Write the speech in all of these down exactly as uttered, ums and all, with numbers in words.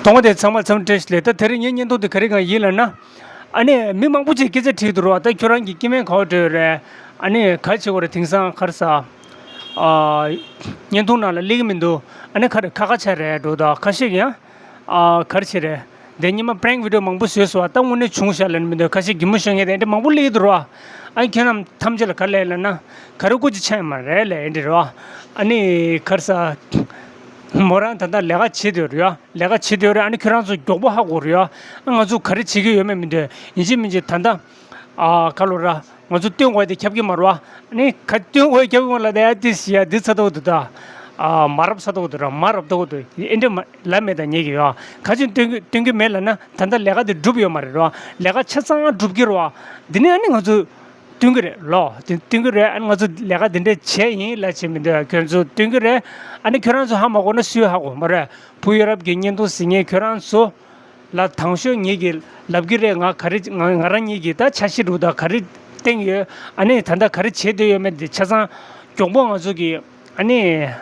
གཏོང་བ་དེ་ཚང་མ་འཚམས་འདྲི་ཞུ་ལེ། ད་དེ་རིང་ངའི་བརྙན་ཐུང་དེ་ག་རེ་གང་ཡིན་ལབ་ན། ཨ་ནི་མི་མང་པོ་ཅིག་སྐད་ཆ་དྲིས་འདུག་རོ། ད་ཁྱོད་རང་གི་སྐྱེ་དམན་ག་པར་འགྲོ་ཡོད་རེད། ཨ་ནི་ག་བྱེད་དགོས་རེད། དེང་སང་ཁར་ས་ཨ་བརྙན་ཐུང་ནང་ལ་སླེབས་ཀྱི་མི་འདུག་ཨ་ནི་ཁ་རེ་ཁ་ཁ་ཆ་རེད་འགྲོ། ད་ཁ་ཤས་ཀྱིས་ཡང་ཨ་ག་རེ་བྱེད་རེད། དེ་སྔོན་མ་prank video མང་པོ་བཟོས་སོང་བ། ད་དངོས་གནས་བྱུང་ཤག་ལབ་ནི་མི་འདུག་ཁ་ཤས་གད་མོ་ཤོར་མཁན་དེ་འདྲ་མང་པོ་སླེབས་ཀྱི་འདུག་རོ། ཨ་ནི་ཁྱེད་རྣམས་ཐམས་ཅད་ལ་ག་རེ་ལབ་ཡིན་ལབ་ན། ག་རེ་སྐུ་མཁྱེན་ཆགས་ཡོད་མ་རེད་ལབ་ཡིན་འདྲ་རོ། ཨ་ནི་ཁར་ས་མོ་རང་ད་ལྟ་ལས་ཀ་བྱེད་འདོད་རེད་ཡ། ལས་ཀ་བྱེད་འདོད་རེད། ཨ་ནི་ཁྱོད་རང་ཚོ་མགྱོགས་པོ་ཧ་གོ་རེད་ཡ། ཨ་ང་ཚོ་ག་རེ་བྱེད་ཀྱི་ཡོད་མེད་མི་འདོད། ཡིན་གཅིག་མིན་གཅིག་ད་ལྟ་ཨ་ག་ལོ་ར་ང་ཚོ་སྟོན་དགོས་དེ་ཁྱབ་ཀྱི་མ་རེད་བ། ཨ་ནི་ག་སྟོན་དགོས་ཁྱབ་ཀྱི་མ་ལ་ད་ཡ་ཏི་སི་ཡ་འདི་ཚ་ཏོག་འདུག་ད། ཨ་མ་རབས་ཚ་ཏོག་འདུག་ར། མ་རབས་ཏོག་འདུག་ཨེ་འདྲ་མ་ལ་མེད་ད་ཉེ་གི་ཡ། ག་ཅིག་སྟོན་གི་སྟོན་གི་མེད་ལ་ན་ད་ལྟ་ལས་ཀ་དེ་འགྲུབ་ཡོད་མ་རེད་ར། ལས་ཀ་ཆ་ཚང་འགྲུབ་ཀྱི་རེད་བ། འདི་ནས་ཨ་ནི་ང་ཚོ་སྟོན་གི་རེད་ལོ། དེ་སྟོན་གི་རེད། ཨ་ནི་ང་ཚོ་ལས་ཀ་འདི་འདྲས་བྱས་ཡིན་ལབ་བྱས་མི་འདུག་ཁྱོད་ཚོ་སྟོན་གི་རེད། ཨ་ནི་ཁྱོད་རང་ཚོ་ཧ་མ་གོ་ན་སུས་ཧ་གོ་མ་རེད། བུ་ཡ་རབས་ཀྱི་བརྙན་ཐུང་གཟིགས་མཁན་ཁྱོད་རང་ཚོ་ལ་དང་ཤོས་ངེད་ཀྱིས་ལབ་གི་རེད། ང་ག་རེ་ང་ང་རང་ཉིད་ཀྱིས་ད་འཆར་གཞི་རུ་ད་ག་རེ་བཏིང་ཡོད། ཨ་ནི་ད་ལྟ་ག་རེ་བྱེད་འདོད་ཡོད་མེད་དེ་ཆ་ཚང་མགྱོགས་པོ་ང་ཚོ་གིས་ཨ་ནི་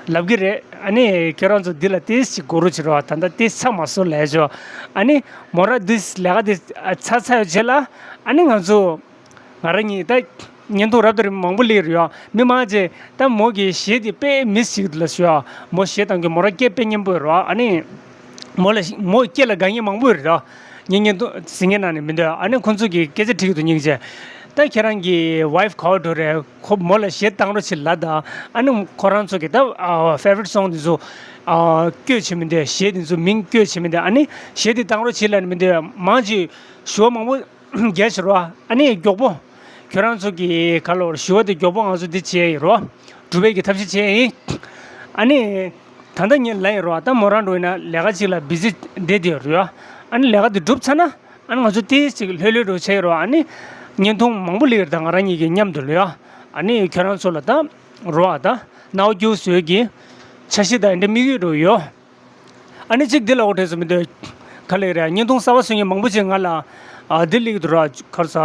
ལབ་གི་རེད། ཨ་ནི་ཁྱོད་རང་ཚོ་འདི་ལ་ཏིས་ཅིག་གོ་རོགས་བྱེད་རོགས། ད་ལྟ་ཏིས་ཚ་མ་སོང་ལས་ཆོག་ཨ་ནི་མོ་ར་འདི་ལས་ཀ་འདི་ཚ་ཚ་ཡོད་བྱེད་ལ། ཨ་ནི་ང་ཚོ་ང་རང་གཉིས་ད་བརྙན་ཐུང་རབ་དང་རིམ་མང་པོ་སླེབས་རེད་ཡ། མི་མང་ཆེ་ད་མོ་གི་གཞས་དེ་དཔེ་མི་སྲིད་ལ་ཞུ་ཡ། མོ་གཞས་བཏང་གི་མོ་ར་སྐད་དཔེ་སྙན་པོ་ཡོད་རེད་བ། ཨ་ནི་མོ་ལ་མོ་སྐད་ལ་དགའ་མཁན་མང་པོ་ཡོད་རེད་ད། ངས་བརྙན་ཐུང་གཟིགས་མཁན་ནང་ནས་མི་འདུག་ཨ་ནི་ཁོང་ཚོ་གི་སྐད་ཆ་དྲིས་འདུག་སྙིང་རྗེ། ད་ཁྱེད་རང་གི་wife ག་པར་འགྲོ་རེད། ཁོ་མོ་ལ་གཞས་བཏང་རོགས་བྱེད་ལབ་ད། ཨ་ནི་ཁོ་རང་ཚོ་གི་ད་ཨ་favourite song དེ་ཚོ་ཨ་བཀོད་བྱེད་མི་འདུག་གཞས་དེ་ཚོ་མིང་བཀོད་བྱེད་མི་འདུག་ཨ་ནི་གཞས་དེ་བཏང་རོགས་བྱེད་ལབ་ནི་མི་འདུག་མང་ཆེ་ཞུ་བ་མང་པོ་རྒྱ་ཆེ་རོ། ཨ་ནི་མགྱོགས་པོ་ཁྱོད་རང་ཚོ་གི་ག་ལོར་ཞུ་བ་དེ་མགྱོགས་པོ་ང་ཚོ་འདི་བྱས་ཡིན་རོ། སྒྲུབ་པའི་གི་ཐབས་ཤེས་བྱས་ཡིན། ཨ་ནི་ད་ལྟ་ངས་ལབ་ཡིན་རོ། ད་མོ་རང་འགྲོ་ཡིན་ན་ལས་ཀ་ཅིག་ལ་busy བསྡད་བསྡད་ཡོད་རོ། ཨ་ནི་ལས་ཀ་དེ་གྲུབ་ཚར་ན་ཨ་ནི་ང་ཚོ་ཏིས་ཅིག་ལྷོད་ལྷོད་འགྲོ་བྱས་ཡིན་རོ། ཨ་ནི་བརྙན་ཐུང་མང་པོ་སླེབས་ཡོད་རེད་ད་ང་རང་གཉིས་ཀྱི་མཉམ་དུ་ལོས་ཡ། ཨ་ནི་ཁྱོད་རང་ཚོ་ལ་ད་རོ་ཨ་ད་རྣ་བ་སྒྱུར་བཟོས་ཀྱི་འཆར་གཞི་དང་འདི་དམིགས་ཡུལ་འགྲོ་ཡོད། ཨ་ནི་གཅིག་འདི་ལ་འོ་དྲན་སོང་མི་འདུག་ག་ལེ་རེད། བརྙན་ཐུང་གསར་པ་བཟོ་མཁན་མང་པོ་ཅིག་ང་ལ་ཨ་འདི་སླེབས་ཀྱི་འདུག་ར། ཁར་ས་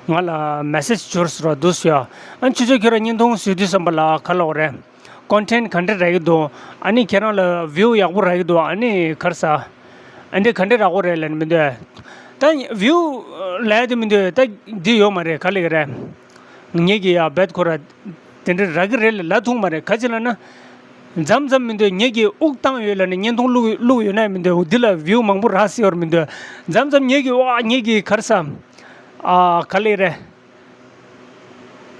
ང་ལ་message བྱོས་སོང་ར་འདུག་ཟེར་ཡ། ཨ་ནི་ཆུ་ཚོད་ཁྱོད་རང་བརྙན་ཐུང་བཟོས་དུས་ཙམ་པ་ལ་ག་ལབ་དགོས་རེད། content ག་འདྲ་རག་གི་འདུག་ཨ་ནི་ཁྱེད་རང་ལ་view ཡག་པོ་རག་གི་འདུག་ཨ་ནི་ཁར་ས་ཨ་འདི་ག་འདྲ་རག་གི་རེད་ལབ་ནི་མི་འདུག་ད་view ལབ་ཡ་དེ་མི་འདུག་ད་འདི་ཡོད་མ་རེད། ག་ལེ་ག་རེད། ངེད་ཀྱིས་ཡ་རྦད་ཁོ་ར་དེ་འདྲ་རག་གི་རེད་ལབ་ཐུབ་མ་རེད། ག་ཅི་ལབ་ན། མཚམས་མཚམས་མི་འདུག་ངེད་ཀྱིས་དབུགས་བཏང་ཡོད་ལབ་ནས་བརྙན་ཐུང་བླུགས་བླུགས་ཡོད་ན་མི་འདུག་འདི་ལ་view མང་པོ་རག་སྲིད་ཡོད་མི་འདུག་མཚམས་མཚམས་ངེད་ཀྱིས་ཨ་ངེད་ཀྱིས་ག་རེ་ཟ། ཨ་ག་ལེ་རེད།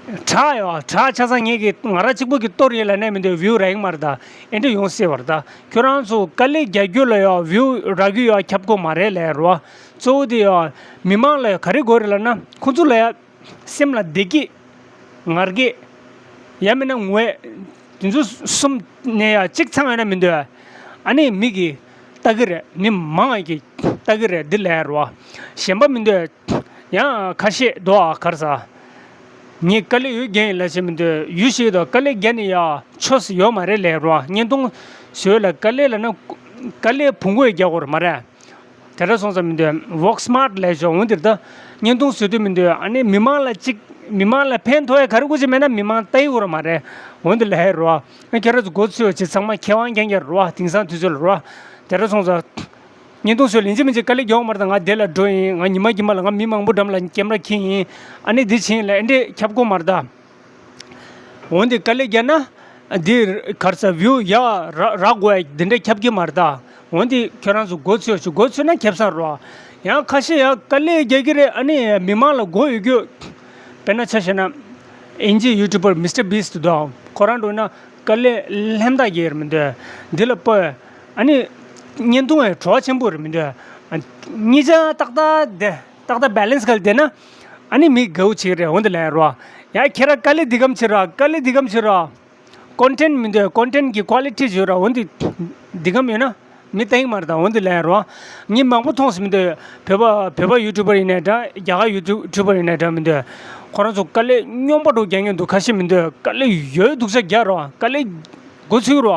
དྲག་ཡོད་དྲག་ཆ་ཚང་ངེད་ཀྱིས་ང་རང་གཅིག་པོ་གིས་གཏོར་ཡོད་ལབ་ནས་མི་འདུག view རག་གི་མ་རེད་ད། ཨེ་འདྲ་ཡོང་སྲིད་པ་རེད་ད། ཁྱོད་རང་ཚོ་དཀའ་ལས་རྒྱག་རྒྱུ་ལ་ཡ་view རག་རྒྱུ་ཡ་ཁྱབ་ཁོ་མ་རེད་ལབ་རོ། གཙོ་བོ་དེ་ཡ་མི་མང་ལ་ཡ་ག་རེ་དགོས་རེད་ལབ་ན་ཁོང་ཚོ་ལ་ཡ། སེམས་ལ་བདེ་སྐྱིད། ངར་སྐད། ཡང་མིན་ན་ངུ་འབོད། དེ་ཚོ་གསུམ་ནས་ཡང་གཅིག་ཚང་ཡོད་ན་མི་འདོད། ཨ་ནི་མི་གིས་ལྟ་གི་རེད། མི་མང་ང་གིས་ལྟ་གི་རེད། འདི་ལས་རོ། གཞན་པ་མི་འདོད། ཡང་ཁ་ཤས་འདུག་ཨ་གར་ས། ངས་དཀའ་ལས་ཡོད་རྒྱུ་ཡིན་ལབ་བྱས་མི་འདོད། ཡུལ་ཞིག་དང་དཀའ་ལས་རྒྱག་ནི་ཡ་ཆོས་ཡོད་མ་རེད་ལས་རོ། བརྙན་ཐུང་བཟོས་ལ་དཀའ་ལས་ལབ་ན་དཀའ་ལས་བུ་མགོ་ཡི་རྒྱག་དགོས་རེད་མ་རེད། དེ་འདྲ་སོང་ཙང་མི་འདོད། work smart ལས་ཆོག་འོན་ཏེ་ད་བརྙན་ཐུང་བཟོ་དུས་མི་འདོད། ཨ་ནི་མི་མང་ལ་གཅིག་མི་མང་ལ་ཕན་ཐོགས་ཡ་ག་རེ་དགོས་ཀྱི་མེད་ན་མི་མང་ལྟ་ཡི་འོ་ར་མ་རེད། འོན་ཏེ་ལས་རོ། ཨ་ཁྱེད་རང་ཚོ་མགོ་ཚོས་ཡོད་ཅེས་ཚང་མ་མཁས་དབང་རྐྱང་རྐྱང་རོ། དེང་སང་དུས་ཚོད་ལ་རོ། དེ་འདྲ་སོང་ཙང་། བརྙན་ཐུང་བཟོས་ལིན་ཅི་མིན་ཅི་དཀའ་ལས་རྒྱག་མ་རེད། ད་ང་དེ་ལ་འགྲོ་ཡིན། ང་ཉི་མ་ཉི་མ་ལ་ང་མི་མང་པོ་འགྲམ་ལ་ཀེམ་ར་འཁྱེར་ཡིན། ཨ་ནི་འདི་བྱེད་ཡིན་ལ་ཨེ་འདྲས་ཁྱབ་ཀྱི་མ་རེད་ད། འོན་ཏེ་དཀའ་ལས་རྒྱག་ན། འདི་གར་ས་view ཡག་རག་རག་དགོས་ཡ་འདི་འདྲ་ཁྱབ་ཀྱི་མ་རེད་ད། འོན་ཏེ་ཁྱོད་རང་ཚོ་མགོ་ཚོས་ཤིག་མགོ་ཚོས་ན་ཁྱབ་ས་རོ། ཡང་ཁ་ཤས་ཡང་དཀའ་ལས་རྒྱག་གི་རེད། ཨ་ནི་མི་མང་ལ་མགོ་ཡོད་རྒྱུ། དཔེར་ན་ཆ་བཞག་ན། ཨིན་ཇི་ཡུ་ཊུབ་པར་མི་སི་ཊར་བིས་ཊི་དང་ཁོ་རང་འགྲོ་ན་དཀའ་ལས་ལྷན་ཐག་རྒྱག་རེད་མི་འདོད། འདི་ལ་སྤོས། ཨ་ནི། བརྙན་ཐུང་ཡང་བྲོ་བ་ཆེན་པོ་རེད་མི་འདོད། ཨ། གཉིས་ཆ་ཏག་ཏག་བསྡད་ཏག་ཏག་བྷེ་ལེན་སི་ག་ལ་བསྡད་ན། ཨ་ནི་མི་དགའ་བོ་བྱེད་ཀྱི་རེད། འོན་ཏེ་ལབ་ཡ་རོ། ཡ་ཁྱེད་རང་དཀའ་ལས་འདི་གམ་བྱེད་རོ། དཀའ་ལས་འདི་གམ་བྱེད་རོ། ཀོན་ཊེན་ཊི་མི་འདོད། ཀོན་ཊེན་ཊི་གི་ཀོ་ལི་ཊི་བྱེད་རོ། འོན་ཏེ་འདི་གམ་ཡོད་ན་མི་ལྟ་ཡི་མ་རེད་ད། འོན་ཏེ་ལབ་ཡ་རོ། ངས་མང་པོ་མཐོང་སོང་མི་འདོད། བོད་པ་བོད་པ་ཡུ་ཊུབ་པར་ཡིན་ནའི་འདྲ། རྒྱ་གར་ཡུ་ཊུབ་པར་ཡིན་ནའི་འདྲ་མི་འདོད། ཁོ་རང་ཚོ་དཀའ་ལས་སྙོམས་པོ་འགྲོ་རྒྱག་མཁན་འདུག་ཁ་ཤས་མི་འདོད། དཀའ་ལས་ཡོད་སྡུག་ཅག་རྒྱག་རོ། དཀའ་ལས་མགོ་ཚོས་རོ།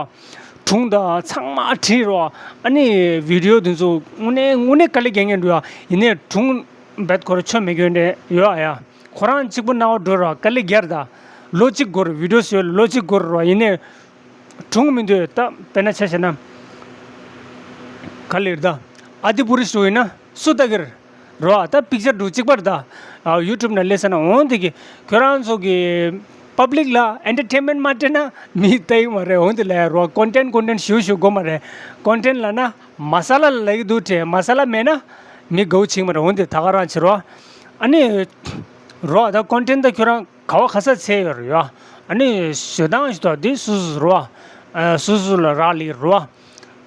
སྒྲུང་དང་ཚང་མ་བྲིས་རོ། ཨ་ནི་བི་ཌི་ཡོ་དེ་ཚོ་དངོས་གནས་དངོས་གནས་དཀའ་ལས་རྒྱག་མཁན་འདུག་ཡ། ཡིན་ནའི་སྒྲུང་རྦད་ཁོ་ར་ཆོ་མེད་མཁན་རེད་ཡོད་ཨ་ཡ། ཁོ་རང་གཅིག་པུ་སྣང་བ་འགྲོ་རོ། དཀའ་ལས་རྒྱག་རེད་ད། ལོ་གཅིག་འགོར། བི་ཌི་ཡོ་བཟོས་ལོ་གཅིག་འགོར་རོ། ཡིན་ནའི་སྒྲུང་མི་འདོད་ད། དཔེར་ན་ཆ་བཞག་ན། ག་ལེར་ད། ཨ་དི་པུ་རི་ཤོ་ཡིན་ན་སུ་ལྟ་གིར་རོ། ད་པིག་ཅར་འདྲ་གཅིག་པར་ད། ཡུ་ཊུབ་ནང་སླེབས་ས་ན་འོང་དེ་གི་ཁྱོད་རང་ཚོ་གི་པབ་ལིག་ལ་ཨེན་ཊར་ཊེན་མེན་མ་སྤྲད་ན་མི་ལྟ་ཡི་མ་རེད། འོང་དེ་ལ་རོ། ཀོན་ཊེན་ཀོན་ཊེན་ཞུ་ཞུ་དགོས་མ་རེད། ཀོན་ཊེན་ལ་ན་མ་ས་ལ་ལ་ལ་གི་འདུག་དྲན། མ་ས་ལ་མེད་ན་མི་དགའ་བོ་བྱེད་ཀྱི་མ་རེད། འོང་དེ་ད་ག་རང་བྱེད་རོ། ཨ་ནི་རོ། ད་ཀོན་ཊེན་ད་ཁྱོད་རང་ག་བ་ག་ས་འཚོལ་ཡོད་རེད་ཡ། ཨ་ནི་བཟོ་སྟངས་ཞིག་ད་འདི་སུ་སུ་རོ། ཨ་སུ་སུ་ལ་རག་ལས་རོ།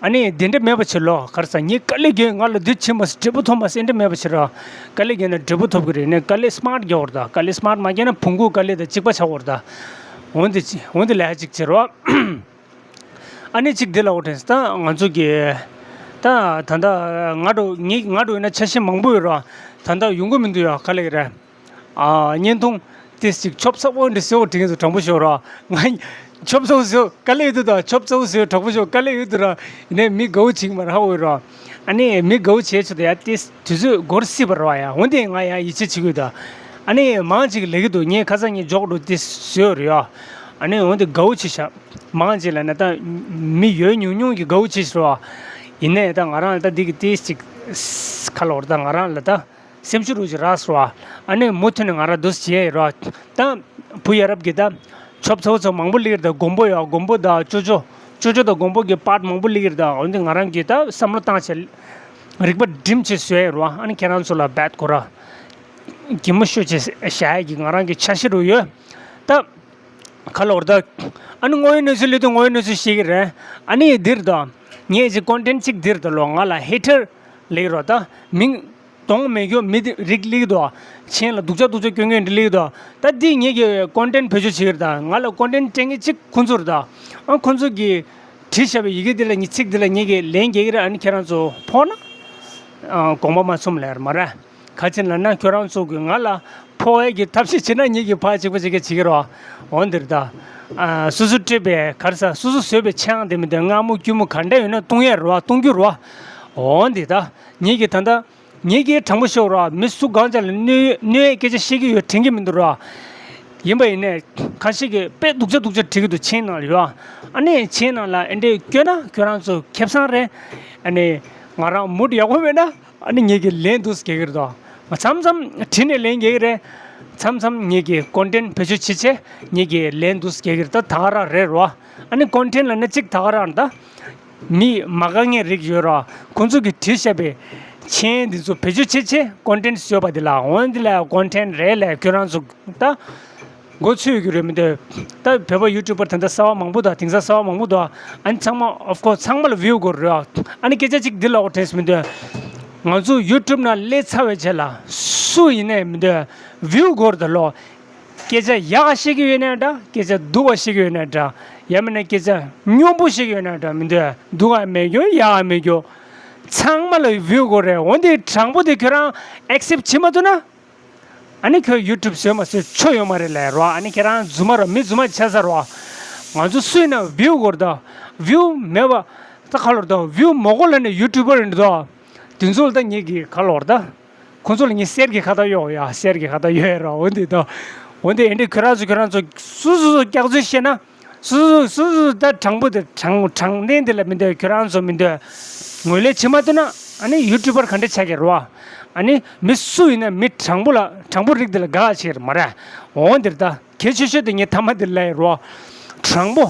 ཨ་ནི་འདི་འདྲ་མེད་པ་བྱེད་ལོ། ག་རེ་ཟ། ངས་དཀའ་ལས་རྒྱག། ང་ལ་འདི་བྱེད་མ་སྲིད། འབྲས་བུ་ཐོབ་མ་སྲིད། འདི་འདྲ་མེད་པ་བྱེད་རོ། དཀའ་ལས་རྒྱག་ན་འབྲས་བུ་ཐོབ་ཀྱི་རེད། ནས་དཀའ་ལས་སི་མར་ཊི་རྒྱག་དགོས་རེད་ད། དཀའ་ལས་སི་མར་ཊི་མ་རྒྱག་ན་བོང་ཀུ་དཀའ་ལས་དང་གཅིག་པ་ཆགས་དགོས་རེད་ད། འོན་ཏེ་འོན་ཏེ་ལས་ཀ་གཅིག་བྱེད་རོ། ཨ་ནི་གཅིག་འདི་ལ་འོ་དྲན་ད་ང་ཚོ་གི། ད་ད་ལྟ་ང་འགྲོ་ངས་ང་འགྲོ་ཡིན་ན་ཆ་ཤས་མང་པོ་ཡོད་རོ། ད་ལྟ་ཡོང་གི་མི་འདུག་ཡ། ག་ལེ་གི་རེད། ཨ་བརྙན་ཐུང་ཏིས་ཅིག་ཆོབ་ཚ་བོ་འདྲ་བཟོ་དྲན་གི་འདུག་དྲང་པོ་ཤོད་རོ། ང་ཆོབ་ཚ་བོ་བཟོ་དཀའ་ལས་ཡོད་དུ་ད། ཆོབ་ཚ་བོ་བཟོ་དྲང་པོ་ཤོད་དཀའ་ལས་ཡོད་དུ་ར། ཡིན་ནའི་མི་དགའ་བོ་བྱེད་ཀྱི་མ་རེད། ཧ་གོ་གི་རོ། ཨ་ནི་མི་དགའ་བོ་བྱས་ཆོག་ད་ཡ། ཏིས་དུས་ཚོད་འགོར་སྲིད་པ་རེད་བ་ཡ། འོན་ཏེ་ང་ཡ་ཡིད་ཆེས་བྱེད་གི་ཡོད་ད། ཨ་ནི་མང་ཅིག་ལས་གི་འདུག་ངས་ཁ་སང་ངས་འཇོག་འགྲོ་ཏིས་བཟོས་རེད་ཡ། ཨ་ནི་འོན་ཏེ་དགའ་བོ་བྱེད་ཤག་མང་ཅིག་ལ་ན་ད་མི་ཡོད་ཉུང་ཉུང་གི་དགའ་བོ་བྱེད་ཤག་རོ། ཡིན་ནའི་ད་ང་རང་ལ་ད་འདི་གི་ཏིས་ཅིག་ཁ་ལོར་ད་ང་རང་ལ་ད། སེམས་ཤུགས་རུ་ཅིག་རག་སོང་བ། ཨ་ནི་མུ་མཐུད་ནས་ང་རང་འདུག་སེ་བྱས་རོ། ད་བུ་ཡ་རབས་ཀྱི་ད་ཆོབ་ཚ་བོ་ཚོ་མང་པོ་སླེབས་ཀྱི་རེད་ད། མགོན་པོ་ཡ། མགོན་པོ་དང་ཅོ་ཅོ། ཅོ་ཅོ་དང་མགོན་པོ་གི་པར་ཊི་མང་པོ་སླེབས་ཀྱི་རེད་ད། འོན་ཏེ་ང་རང་གིས་ད་བསམ་བློ་བཏང་བྱས་རིག་པ་སྒྲིམ་བྱས་བཟོས་རོ། ཨ་ནི་ཁྱེད་རང་ཚོ་ལ་རྦད་ཁོ་ར་གད་མོ་ཤོར་བྱས་བཞག་ཡས་ཀྱི་ང་རང་གི་འཆར་གཞི་རུ་ཡོད་ད། ག་ལོར་ད། ཨ་ནི་དངོས་ཡོད་གནས་ཚུལ་སླེབས་དུས་དངོས་ཡོད་གནས་ཚུལ་བཤད་ཀྱི་རེད། ཨ་ནི་འདིར་ད། ངས་ཅིག་ཀོན་ཊེན་ཊི་གཅིག་འདིར་ད་ལོ། ང་ལ་ཧེ་ཊར་སླེབས་རོ་ད། མིང་གདོང་མེད་རྒྱུ་མི་དེ་རིགས་སླེབས་འདུག་མཆན་ལ་སྡུག་ཅག་སྡུག་ཅག་སྐྱོན་མཁན་འདྲ་སླེབས་འདུག་ད་འདི་ངེད་ཀྱིས་ཀོན་ཊེན་ཊི་བེད་སྤྱོད་བྱེད་ཀྱི་རེད་ད། ང་ལ་ཀོན་ཊེན་ཊི་སྤྲད་མཁན་གཅིག་ཁོང་ཚོ་རེད་ད། ཨ་ཁོང་ཚོ་གིས་བྲིས་བཞག་པའི་ཡི་གེ་འདི་ལ་ངས་ཚིག་འདི་ལ་ངེད་ཀྱིས་ལན་རྒྱག་གི་རེད། ཨ་ནི་ཁྱེད་རང་ཚོ་ཕོག་ན་ཨ་དགོངས་པ་མ་ཚོམ་ལབ་ཡ་རེད་མ་རེད། ག་ཅི་ལབ་ན་ཁྱོད་རང་ཚོ་གིས་ང་ལ་ཕོག་ཡས་ཀྱི་ཐབས་ཤེས་བྱེད་ན་ངེད་ཀྱིས་ཕར་གཅིག་པ་གཅིག་ག་བྱེད་ཀྱི་རེད་བ། འོ་འདིར་ད། ཨ་སོ་སོ་སྤྲད་པའི་ག་རེ་ཟ། སོ་སོ་བཟོས་པའི་ཆང་དེ་མི་འདོད་མངར་མོ་སྐྱུར་མོ་ག་འདྲ་ཡོད་ན་བཏུང་ཡས་རེད་བ། བཏུང་རྒྱུ་རེད་བ། འོ་འདི་ད། ངེད་ཀྱིས་ད་ལྟ། ངེད་ཀྱིས་དྲང་པོ་ཤོད་རོགས། མི་སུ་གང་ཅག་ལ་གནོད་གནོད་ཡས་སྐད་ཆ་བཤད་ཀྱི་ཡོད་དྲན་གྱི་མི་འདུག་རོགས། ཡིན་པ་ཡིན་ནའི་ཁ་ཤས་ཀྱིས་དཔེ་སྡུག་ཅག་སྡུག་ཅག་བྲིས་ཀྱི་འདུག་མཆན་ནང་ལ་ཡོད། ཨ་ནི་མཆན་ནང་ལ་ཨེ་འདྲས་བཀོད་ན་ཁྱོད་རང་ཚོ་ཁེ་བཟང་རེད། ཨ་ནི་ང་རང་མུ་ཌི་ཡག་པོ་མེད་ན། ཨ་ནི་ངེད་ཀྱིས་ལན་འདུག་སེ་རྒྱག་གི་རེད་དོ། མཚམས་མཚམས་བྲིས་ནས་ལན་རྒྱག་གི་རེད། མཚམས་མཚམས་ངེད་ཀྱིས་ཀོན་ཊེན་ཊི་བེད་སྤྱོད་བྱེད་ཆེད་ངེད་ཀྱིས་ལན་འདུག་སེ་རྒྱག་གི་རེད། ད་ད་ག་རང་རེད་རོ། ཨ་ནི་ཀོན་ཊེན་ཊི་ལབ་ན་གཅིག་ད་ག་རང་ད། མི་མ་དགའ་མཁན་རིགས་ཡོད་རོ། ཁོང་ཚོ་གིས་བྲིས་བཞག་པའི་མཆན་འདི་ཚོ་བེད་སྤྱོད་བྱེད་ཆེད་ཀོན་ཊེན་ཊི་བཟོས་པ་འདི་ལ་འོན་འདི་ལ་ཀོན་ཊེན་ཊི་རེད་ལབ་ཁྱོད་རང་ཚོ་ད། མགོ་ཚོས་ཀྱི་རེད་མི་འདུག་ད་བོད་པ་ཡུ་ཊུབ་པར་དེ་འདྲ་གསར་པ་མང་པོ་འདུག་དེང་སང་གསར་པ་མང་པོ་འདུག་ཨ་ནི་ཚང་མ་of course ཚང་མ་ལ་བིའུ་དགོས་རེད། ཨ་ནི་སྐད་ཆ་གཅིག་འདི་ལབ་དགོས་དྲན་སོང་མི་འདུག་ང་ཚོ་ཡུ་ཊུབ་ནང་སླེབས་ཚར་བའི་རྗེས་ལ་སུ་ཡིན་ནའི་མི་འདུག་བིའུ་དགོས་རེད་ད་ལོ། སྐད་ཆ་ཡག་ག་བཤད་ཀྱི་ཡོད་ནའི་འདྲ། སྐད་ཆ་སྡུག་ག་བཤད་ཀྱི་ཡོད་ནའི་འདྲ། ཡང་མིན་ན་སྐད་ཆ་སྙོམས་པོ་བཤད་ཀྱི་ཡོད་ནའི་འདྲ་མི་འདུག་སྡུག་ག་མེད་རྒྱུ་ཡག་ག་མེད་རྒྱུ། ཚང་མ་ལ་བིའུ་དགོས་རེད། འོན་ཏེ་དྲང་པོ་དེ་ཁྱོད་རང་ཨེག་སེབ་བྱེད་མ་ཐུབ་ན། ཨ་ནི་ཁྱོད་ཡུ་ཊུབ་བཟོས་མ་བཟོས་ཆོ་ཡོད་མ་རེད་ལབ་རོ། ཨ་ནི་ཁྱེད་རང་རྫུན་མ་རོ། མི་རྫུན་མ་ཆགས་ཚར་རོ། ང་ཚོ་སུ་ཡིན་ན་བིའུ་དགོས་རེད་ད། བིའུ་མེད་པ་ད་ག་ལོར་ད། བིའུ་མ་དགོས་ལབ་ནས་ཡུ་ཊུབ་པར་ཡིན་འགྲོ། དེ་ཚོ་ལ་ད་ངེད་ཀྱིས་ག་ལོར་ད། ཁོང་ཚོ་ལ་ངས་གསེར་གྱི་ཁ་བཏགས་གཡོག་ཡ། གསེར་གྱི་ཁ་བཏགས་གཡོག་ཡ་རོ། འོན་ཏེ་ད། འོན་ཏེ་ཨེ་འདྲས་ཁྱོད་རང་ཚོ་ཁྱོད་རང་ཚོ་སུ་སུ་སུ་སྐྱག་རྫུན་བཤད་ན། སུ་སུ་སུ་སུ་ད་དྲང་པོ་དེ་དྲང་དྲང་བདེན་དེ་ལ་མི་འདོད། ཁྱོད་རང་ཚོ་མི་འདོད། ངོས་ལེན་བྱེད་མ་ཐུབ་ན་ཨ་ནི་ཡུ་ཊུབ་པར་ག་འདྲ་ཆགས་ཀྱི་རེད་བ། ཨ་ནི་མི་སུ་ཡིན་ན་མི་དྲང་པོ་ལ་དྲང་པོ་རིགས་དེ་ལ་དགའ་བྱེད་ཀྱི་རེད་མ་རེད། འོ་འདིར་ད་གལ་ཆེ་ཤོས་དེ་ངས་མཐའ་མ་དེ་ལབ་ཡི་རེད་བ། དྲང་པོ།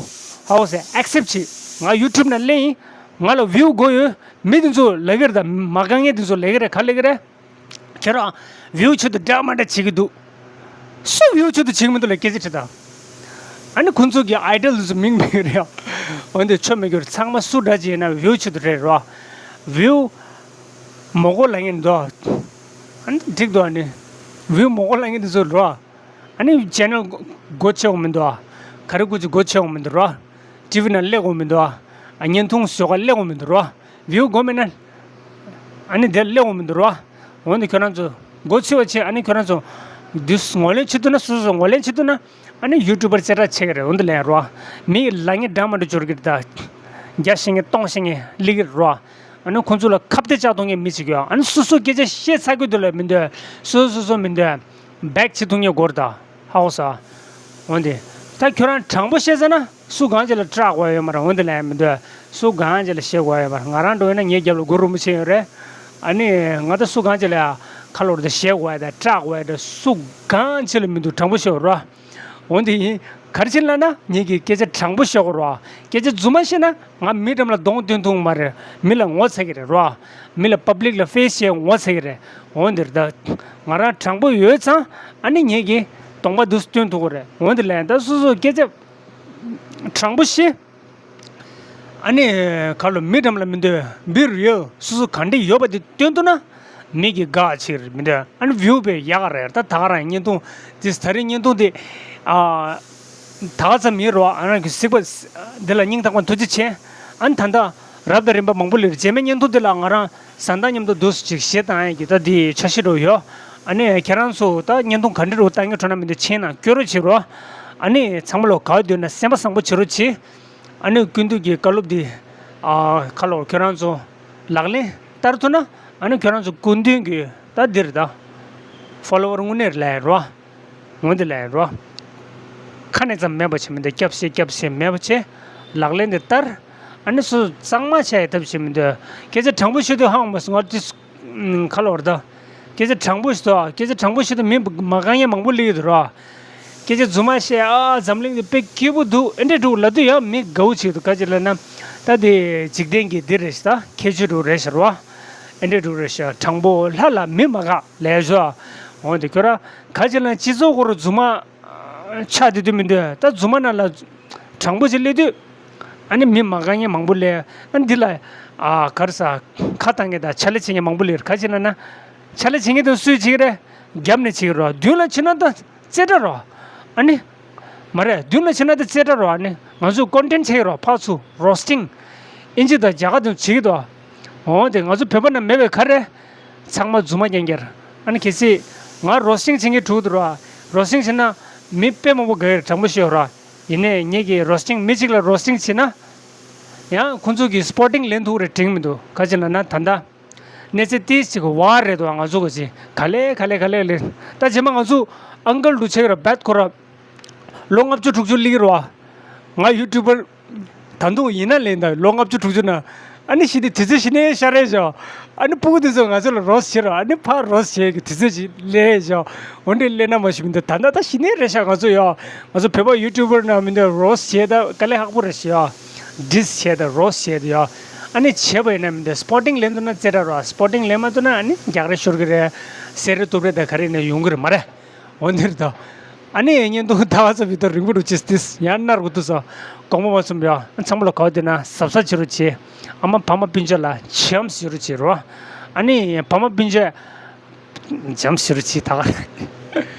ཧའོ་སེ་ཨེག་སེབ་བྱེད། ང་ཡུ་ཊུབ་ནང་སླེབས་ཡིན། ང་ལ་བིའུ་དགོས་ཡོད། མི་དེ་ཚོ་ལབ་ཀྱི་རེད་ད། མ་དགའ་མཁན་དེ་ཚོ་ལབ་ཀྱི་རེད། ག་ལབ་ཀྱི་རེད། ཁྱེད་རང་བིའུ་ཆེད་དུ་འདྲ་མ་འདྲ་བྱེད་ཀྱི་འདུག་སུ་བིའུ་ཆེད་དུ་བྱེད་ཀྱི་མི་འདུག་ལ་སྐད་ཆ་དྲིས་དང་། ཨ་ནི་ཁོང་ཚོ་གི་ཨའི་ཌལ་ཚོ་མིང་མེད་རེད་ཡ། འོན་ཏེ་ཆོ་མི་འགྱུར། ཚང་མ་སུ་འདྲ་ཅིག་ཡིན་ན་བིའུ་ཆེད་དུ་རེད་རོ། བིའུ་མ་དགོས་ལབ་མཁན་འདུག་ཨ་ནི་འགྲིག་འདུག་ཨ་ནི་བིའུ་མ་དགོས་ལབ་མཁན་དེ་ཚོ་རོ། ཨ་ནི་ཆེ་ནལ་སྒོ་ཕྱེ་དགོས་མི་འདུག་ག་རེ་སྐུ་ཅིག་སྒོ་ཕྱེ་དགོས་མི་འདུག་རོ། ཊི་ཝི་ནང་སླེབས་དགོས་མི་འདུག་ཨ་བརྙན་ཐུང་བཟོ་ག་སླེབས་དགོས་མི་འདུག་རོ། བིའུ་དགོས་མེད་ན། ཨ་ནི་དེར་སླེབས་འོང་མི་འདུག་རོ། འོན་ཏེ་ཁྱོད་རང་ཚོ་སྒོ་ཕྱེ་བ་བྱས། ཨ་ནི་ཁྱོད་རང་ཚོ་འདི་ངོས་ལེན་བྱེད་ཐུབ་ན། སོ་སོ་ངོས་ལེན་བྱེད་ཐུབ་ན། ཨ་ནི་ཡུ་ཊུབ་པར་ཅ་ལག་ཆགས་ཀྱི་རེད། འོན་ཏེ་ལན་རོ། མི་ལ་ངན་འདྲ་མ་འདྲ་འབྱོར་གྱི་རེད་ད། བརྒྱ་བཤད་མཁན་སྟོང་བཤད་མཁན་སླེབས་ཀྱི་རེད་རོ། ཨ་ནི་ཁོང་ཚོ་ལ་ཁ་གཏད་བཅག་གཏོང་མཁན་མི་ཅིག་ཡོད། ཨ་ནི་སོ་སོ་སྐད་ཆ་བཤད་ཚར་དགོས་དུས་ལ་མི་འདོད། སོ་སོ་སོ་མི་འདོད། བེག་བྱེད་ཐུབ་མཁན་དགོས་རེད་ད། ཧ་གོ་སོང་། འོན་ཏེ་ད་ཁྱོད་རང་དྲང་པོ་བཤད་ཟེར་ན་སུ་གང་ཅིག་ལ་སྐྲག་དགོས་ཡོད་མ་རེད། འོན་ཏེ་ལན་མི་འདོད། སུ་གང་ཅི་ལ་བཤད་དགོས་ཡོད་པ། ང་རང་འགྲོ་ཡིན་ན་ངའི་རྒྱབ་ལ་གུ་རུ་རིན་པོ་ཆེ་ཡོད་རེད། ཨ་ནི་ང་ད་སུ་གང་ཅི་ལ་ཡ་ཁ་ལོར་ད་བཤད་དགོས་ཡ་ད་སྐྲག་དགོས་ཡ་ད་སུ་གང་ཅི་ལ་མི་འདུག་དྲང་པོ་བཤད་རོགས། འོན་ཏེ་ཡིན། ག་རེ་བྱེད་ལབ་ན་ངེད་ཀྱིས་སྐད་ཆ་དྲང་པོ་བཤད་དགོས་རོགས། སྐད་ཆ་རྫུན་མ་བཤད་ན་ང་མི་འགྲམ་ལ་གདོང་སྟོན་ཐུབ་མ་རེད། མི་ལ་ངོ་ཚ་གི་རེད་རོགས། མི་ལ་པབ་ལིག་ལ་ཕེ་སི་བྱས་ངོ་ཚ་གི་རེད། འོན་ཏེ་ད་ང་རང་དྲང་པོ་ཡོད་ཙང་ཨ་ནི་ངེད་ཀྱིས་གདོང་པ་འདུག་སྟོན་ཐུབ་ཀྱི་རེད། འོན་ཏེ་ལན་ད་སོ་སོ་སྐད་ཆ་དྲང་པོ་བཤད། ཨ་ནི་ཁ་ལོ་མི་འགྲམ་ལ་མི་འདོད་འབི་རུ་ཡོད་སོ་སོ་ག་འདྲ་ཡོད་པ་དེ་སྟོན་ཐུབ་ན་མི་གི་དགའ་ཆེར་མི་འདོད། ཨ་ནི་བིའུ་བས་ཡག་ག་རེད། ད་ད་ག་རང་བརྙན་ཐུང་དེ་ད་རེས་བརྙན་ཐུང་དེ་ཨ་ད་ག་ཙམ་མི་རོ། ཨ་རང་གི་གཟིགས་པ་འདི་ལ་སྙིང་ཐག་པ་ཐུགས་རྗེ་ཆེ། ཨ་ནི་ད་ལྟ་རབ་དང་རིམ་པ་མང་པོ་ལས་རྗེས་མའི་བརྙན་ཐུང་དེ་ལ་ང་རང་བཟའ་ཟླ་མཉམ་དུ་འདུག་ཅིག་གཞས་བཏང་ཡ་གི་ད་དེ་འཆར་གཞི་རུ་ཡོད། ཨ་ནི་ཁྱེད་རང་ཚོ་ད་བརྙན་ཐུང་ག་འདྲ་རུ་བཏང་གི་འགྲོ་ན་མི་འདུག་མཁྱེན་ན་སྐྱོར་རོགས་བྱེད་རོགས། ཨ་ནི་ཚང་མ་ལོ་ག་འདོད་ན་སེམས་པ་བཟང་པོ་བྱེད་རོགས་བྱེད། ཨ་ནི་ཀུན་འདུས་ཀྱི་བཀའ་སློབ་འདི་ཨ་ཁ་ལོ་ཁྱོད་རང་ཚོ་ལག་ལེན་བསྟར་ཐུབ་ན་ཨ་ནི་ཁྱོད་རང་ཚོ་ཀུན་འདུས་ཀྱི་ད་འདིར་ད་ཕོ་ལོ་ཝར་དངོས་གནས་ལས་རོ། འོན་ཏེ་ལས་རོ། ཁ་ནས་ཙམ་མེད་པ་བྱེད་མི་འདོད། སྐྱབས་ཤེས་སྐྱབས་ཤེས་མེད་པ་བྱེད། ལག་ལེན་དེ་བསྟར། ཨ་ནི་སུ་གཙང་མ་བྱ་ཡི་ཐབས་བྱེད་མི་འདོད། སྐད་ཆ་དྲང་པོ་ཤོད་དུས་ཧང་མ་སོང་ང་དེ་ཁ་ལོར་ད། སྐད་ཆ་དྲང་པོ་ཤོད་དོ། སྐད་ཆ་དྲང་པོ་ཤོད་དུས་མི་མ་དགའ་མཁན་མང་པོ་སླེབས་ཡོད་དོ་རོ། སྐད་ཆ་རྫུན་མ་བཤད་ཨ་འཛམ་གླིང་དེ་དཔེ་སྐྱིད་པོ་འདུག་ཨེ་འདྲས་འདུག་ལབ་དུས་ཡང་མི་དགའ་བོ་བྱེད་འདུག་ག་ཅི་ལབ་ན། ད་དེ་འཇིག་རྟེན་གྱི་འདི་རེད་ཤག་ད་ཁྱད་ཆོས་འདྲ་རེད་ཤག་རོ། ཨེ་འདྲས་འདྲ་རེད་ཤག་དྲང་པོ་ལྷ་ལ་མི་མ་དགའ་ལས་ཤོག་འོན་ཏེ་ཁྱོད་ར་ག་ཅི་ལབ་ན་སྤྱི་ཚོགས་སྐོར་རྫུན་མ་ཆགས་བསྡད་དུས་མི་འདོད། ད་རྫུན་མ་ནང་ལ་དྲང་པོ་ཞིག་སླེབས་དུས་ཨ་ནི་མི་མ་དགའ་མཁན་མང་པོ་སླེབས། ཨ་ནི་འདི་ལ་ཨ་ག་རེ་ཟ་ཁ་བཏང་མཁན་དང་ཕྱག་ལས་བྱེད་མཁན་མང་པོ་སླེབས། ག་ཅི་ལབ་ན་ཕྱག་ལས་བྱེད་མཁན་དང་སུས་བྱེད་ཀྱི་རེད། རྒྱབ་ནས་བྱེད་ཀྱི་རོ། མདུན་ལ་ཕྱིན་ན་ད་རྩེ་གྲ་རོ། ཨ་ནི་མ་རེད། མདུན་ལ་ཕྱིན་ན་ད་རྩེ་གྲ་རོ། ཨ་ནི་ང་ཚོས་ཀོན་ཊེན་ཊི་བྱེད་ཀྱི་རོ། ཕར་ཚུར་རོ་སི་ཊིང་ཨིན་ཇི་དང་རྒྱ་གར་དང་བྱེད་ཀྱི་འདུག་འོ་དེ་ང་ཚོ་བོད་པ་ན་མེད་པའི་ག་རེ། ཚང་མ་རྫུན་མ་རྐྱང་རྐྱང་། ཨ་ནི་གལ་སྲིད་ང་རོ་སི་ཊིང་བྱེད་མཁན་དྲུག་འདུག་རོ། རོ་སི་ཊིང་བྱེད་ན་མི་དཔེ་མང་པོ་དགའ་གི་རེད། དྲང་པོ་ཤོད་རོ། ཡིན་ནའི་ངེད་ཀྱིས་རོ་སི་ཊིང་མི་གཅིག་ལ་རོ་སི་ཊིང་བྱེད་ན་ཡང་ཁོང་ཚོ་གིས་སི་པོར་ཊིང་ལེན་ཐུབ་རེད་དྲན་མི་འདུག་ག་ཅི་ལབ་ན་ད་ལྟ་གནས་ཚད་ཏིས་ཅིག་བར་རེད་དོ། ང་ཚོ་ག་ཅི་ག་ལེ་ག་ལེ་ག་ལེ་ལེ། ད་རྗེས་མ་ང་ཚོ་ཨང་ཀལ་དུ་ཆེ་གི་རོ། བེད་ཁོ་ར་ལོ་ལྔ་བཅུ་དྲུག་ཅུ་སླེབས་ཀྱི་རེད་བ། ང་ཡུ་ཊུབ་པར་ད་དུང་ཡིན་ན་ལེན་ད་ལོ་ལྔ་བཅུ་དྲུག་ཅུ་ན། ཨ་ནི་ཞི་དེ་དུས་ཚོད་ཞི་ནས་ཤར་རེད་ཤག་ཨ་ནི་ཕྲུ་གུ་དེ་ཚོ་ང་ཚོ་ལ་རོ་སི་བྱེད་རོགས། ཨ་ནི་ཕར་རོ་སི་བྱེད་ཀྱི་དུས་ཚོད་ཅིག་སླེབས་ཤག་འོ་འདྲས་སླེབས་ན་མ་ཞུ་མི་འདུག་ད་ལྟ་ད་ཞི་ནས་རེད་ཤག་ང་ཚོ་ཡ། ང་ཚོ་བོད་པ་ཡུ་ཊུབ་པར་ན་མི་འདུག་རོ་སི་བྱེད་ད་དཀའ་ལས་ཁག་པོ་རེད་ཤག་ཡ། ཌིས་བྱེད་ད་རོ་སི་བྱེད་ད་ཡ། ཨ་ནི་བྱས་པ་ཡིན་ན་མི་འདུག་སི་པོར་ཊིང་ལེན་ཐུབ་ན་རྩེ་གྲ་རོགས། སི་པོར་ཊིང་ལེན་མ་ཐུབ་ན་ཨ་ནི་རྒྱག་རེས་ཤོར་གི་རེད། བསད་རེས་གཏུབ་རེས་ད་ག་རེ་ཡིན་ན་ཡོང་གི་རེད་མ་རེད། འོ་འདིར་དོ། ཨ་ནི་བརྙན་ཐུང་ད་བ་ཚོ་བི་དོ་རིང་པོ་འགྲོ་ཅིས་ཏིས་ཡང་ནར་གོ་ཏུ་སོ། དགོངས་པ་མ་ཚོམ་ཡ། ཚང་མ་ལ་གོ་དེ་ན་གཟབ་གཟབ་བྱེད་རོགས་བྱེད། ཨ་མ་ཕ་མ་སྤུན་མཆེད་ལ་བྱམས་བྱེད་རོགས་བྱེད་རོ། ཨ་ནི་ཕ་མ་སྤུན་མཆེད་བྱམས་བྱེད་རོགས་བྱེད་ད་ག